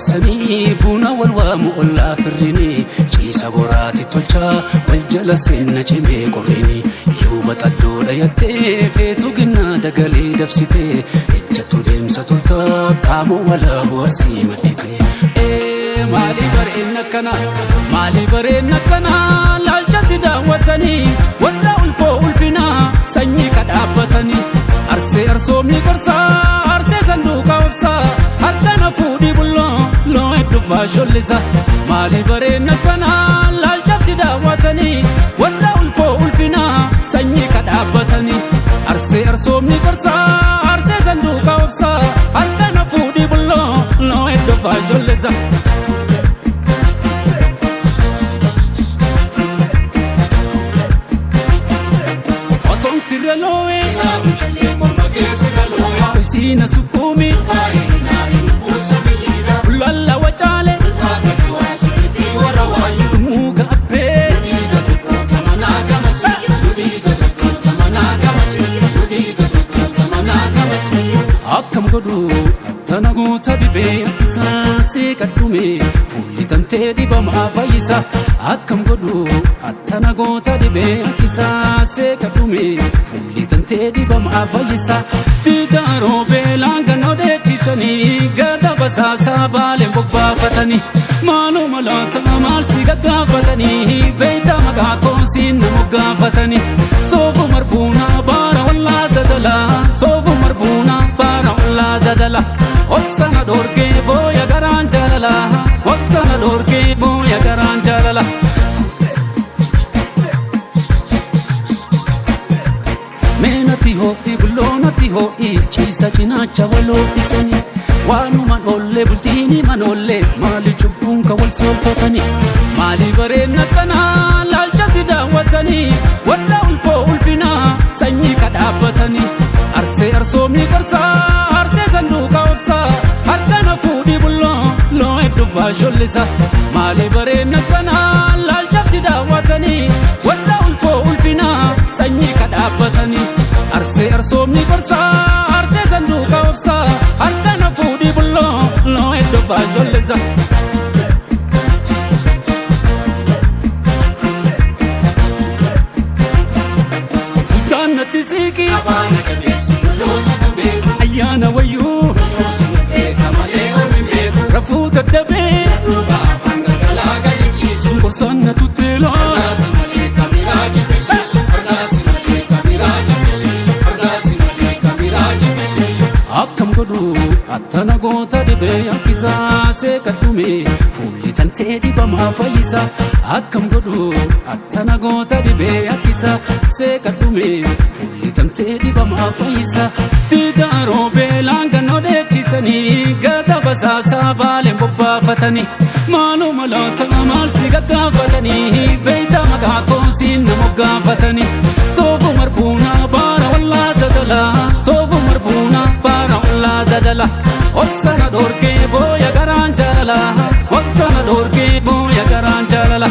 qopheessanii buna wal waamu ollaa firrini ciisa boraati tolchaa wal jala seenna cimee qorrini yuuba xaddoo dhayattee feetu ginnaa dagalee dabsitee ejjattu deemsa toltaa kaamoo walaabu arsii maddite. Maali bareen akkana maali bareen akkana laalcha si daawwatanii warra ulfoo ulfinaa sanyii kadhaabbatanii arsee arsoomni gorsaa arsee sanduuqa obsaa harkana fuudhii bulloo loo hedduu faashollisa maali bareen akkana laalcha si daawwatanii warra ulfoo ulfinaa sanyii kadhaabbatanii arsee arsoomni gorsaa arsee sanduuqa obsaa harkana fuudhii bulloo loo hedduu faashollisa. Osoon sirra loo'ee Silaa morma keessa looya. Isiina sukkuumi Baay'inaan buusa biyyiidha. Lalla wacaale Ulfaata jawaasuutii warra waayu. Muka abbee Dhiiga tokko gamanaa gamasi. Dhiiga tokko gamanaa gamasi. Dhiiga tokko gamanaa gamasi. Akkam godhu attana goota dibee isaa seeqadhume fuulli tantee dhibamaa fayyisa. Akkam godhu attana goota dibee isaa seeqadhume fuulli tantee dhibamaa fayyisa. Tigaaroo beelaan ganoo dheechisanii gada basaasaa baaleen bobbaafatanii maaloo maloota maal si gaggaafatanii beeyta maqaa koosiin na moggaafatanii soofu marbuunaa baara wallaa dadalaa soofu marbuunaa baara wallaa dadala obsana dhoorgee booya garaan jaalala obsana dhoorgee booya garaan jaalala. Meenati ho'i bulloonati ho'i ciisa cinaacha walooqisanii waanuma dhoollee bultiini manoollee maali cubbuun ka wal soolfatanii maali bareen akkanaa laalcha si daawwatanii warra ulfoo ulfinaa sanyii kadhaabbatanii arsee arsoomni gorsaa arsee sanduuqa obsaa harkana fuudhii bulloo loo hedduu faashollisa maali bareen akkanaa laalcha si daawwatanii warra ulfoo ulfinaa sanyii kadhaabbatanii arsee arsoomni gorsaa arsee sanduuqa obsaa harkana fuudhii bulloo loo hedduu faashollisa. Guddaan natti siiqii Abaana jabeessi loloosi kan beeku. Ayyaana wayyuu Loloosi nu beeka malee ormi beeku. Rafuu dadhabee Duuba afaan galgalaa galichiisu. Gorsaan na tutteelaa. Kardaasi malee kabiraa jibbisiisu. Kardaasi malee kabiraa jibbisiisu. Kardaasi malee kabiraa jibbisiisu. Akkam godhu attana goota dhibee akkisaa seeqadhume fuulli tantee dhibamaa fayyisa. Akkam godhu attana goota dhibee akkisaa seeqadhume fuulli tantee dhibamaa fayyisa. Tigaaroo beelaan gannoo dheechisanii gada basaasaa baaleen bobbaafatanii maaloo maloota maal si gaggaafatanii beeyta maqaa koosiin na moggaafatanii soofu marbuunaa baara wallaa dadalaa soofu marbuunaa baara wallaa dadala obsana dhoorgee booya garaan jaalala obsana dhoorgee booya garaan jaalala.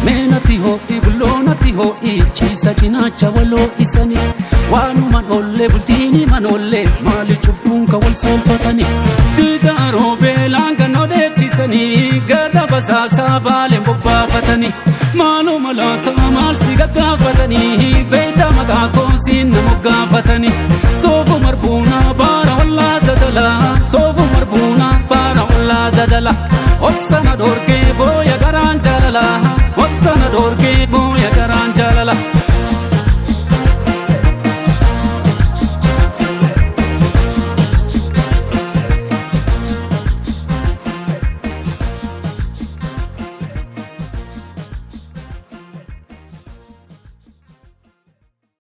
Meenati ho'i bulloonati ho'i ciisa cinaacha waloo'isanii waanuma dhoollee bultiini manoollee maali cubbuun ka wal soolfatanii tigaaroo beelaan gannoo dheechisanii gada basaasaa baaleen bobbaafatanii maaloo maloota maal si gaggaafatanii beeyta maqaa koosiin na moggaafatanii soofu marbuunaa baara wallaa dadalaa soofu marbuunaa baara wallaa dadala obsana dhoorgee.